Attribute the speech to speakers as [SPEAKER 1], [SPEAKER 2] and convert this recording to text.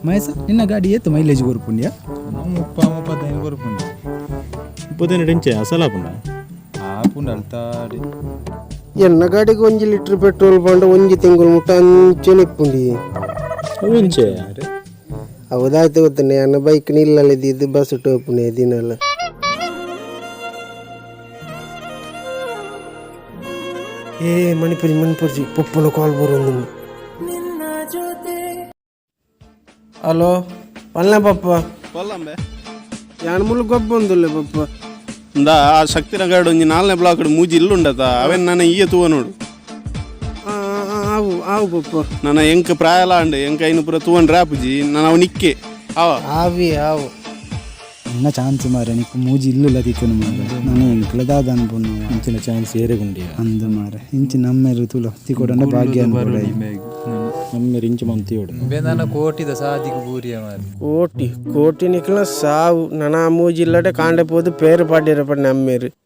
[SPEAKER 1] ಮಹೇಶ, ನಿನ್ನ ಗಾಡಿ ಏತ್ ಮೈಲೇಜ್ ಕೊರ್ಪುಂಡ್ಯಾ?
[SPEAKER 2] 30 35 ಕೊರ್ಪುಂಡು.
[SPEAKER 3] 35 ಇಂಚೆ ಅಸಲಾಪುಂಡ?
[SPEAKER 2] ಆಪುಂಡು ಅಲ್ತಾಡಿ.
[SPEAKER 4] ಎನ್ನ ಗಾಡಿಗೆ 1 ಲೀಟರ್ ಪೆಟ್ರೋಲ್ ಪಂಡ 1 ತಿಂಗಳು ಮುಟ್ಟ ಅಂಚೆನೆ ಇಪ್ಪುಂಡಿ.
[SPEAKER 3] ಅವು ಇಂಚೆ?
[SPEAKER 4] ಅವದಾಯ್ತು ಗೊತ್ತನೆ, ಅನ್ನ ಬೈಕ್ ನಿಲ್ಲಲ್ಲ, ಬಸ್ ಟೋಪುನೆ ದಿನಲ್ಲ. ಏ ಮಣಿಪುರಿ ಮಣಿಪುರಿ, ಪೊಪ್ಪನ ಕಾಲ್ ಬರೋದು. ಹಲೋ, ಪಲ್ಲೆ ಪಪ್ಪ.
[SPEAKER 5] ಪಲ್ಲಂಬೆ.
[SPEAKER 4] ಯಾನ್ ಮುಳ್ಳು ಗೊಬ್ಬೊಂದುಲ್ಲೆ ಪಪ್ಪ.
[SPEAKER 5] ಇಂದ ಆ ಶಕ್ತಿನಗರಡ್ ಒಂಜಿ ನಾಲ್ನೇ ಬ್ಲಾಕ್ ಮೂಜಿ ಇಲ್ಲುಂಡತ, ಅವೆನ್ ನಾನು ಈಯ ತೂವ ನೋಡು.
[SPEAKER 4] ಆ, ಆ, ಆವು ಆವು ಪಪ್ಪ.
[SPEAKER 5] ನನ್ನ ಎಂಕ್ ಪ್ರಾಯಲ ಅಂಡ್ ಎಂಕ್ ಐನು ಪೂರ ತೂವನ್ ರಾಪುಜಿ, ನಾನು ಅವ್ ನಿಕ್ಕೆ ಅವ.
[SPEAKER 4] ಆವಿ ಆವು.
[SPEAKER 1] ನಿನ್ನ ಚಾನ್ಸ್ ಮಾರೆ, ನಿಕ್ಕು ಮೂಜಿ ಇಲ್ಲುಲ್ಲ ತಿಕ್ಕನು ಮಾರೆ. ನಾನು ಎಂಕ್ಲ ದಾದ ಅನ್ಪುನು?
[SPEAKER 3] ಇಂಚಿನ ಚಾನ್ಸ್ ಏರೆಗುಂಡಿಯ?
[SPEAKER 1] ಅಂದು ಮಾರೆ, ಇಂಚಿ ನಮ್ಮೆರು ತುಲ ತಿಕೊಡಂಡ ಭಾಗ್ಯ ಅನ್ಕೊಡೈ.
[SPEAKER 3] ನಮ್ಮೆರ್ ಇಂಚು ಮಂತಿಯೋಡು.
[SPEAKER 2] ನನ್ನ ಕೋಟಿದ ಸಾದಿಗೆ ಬೂರಿಯ ಮಾರಿ.
[SPEAKER 4] ಕೋಟಿ ಕೋಟಿ ನಿಕ್ಲ ಸಾವು. ನನ್ನ ಮೂಜಿಲ್ಲಡೆ ಕಾಂಡೆ ಪೋದು ಪೇರು ಪಾಡಿರಪ್ಪ ನಮ್ಮೇರು.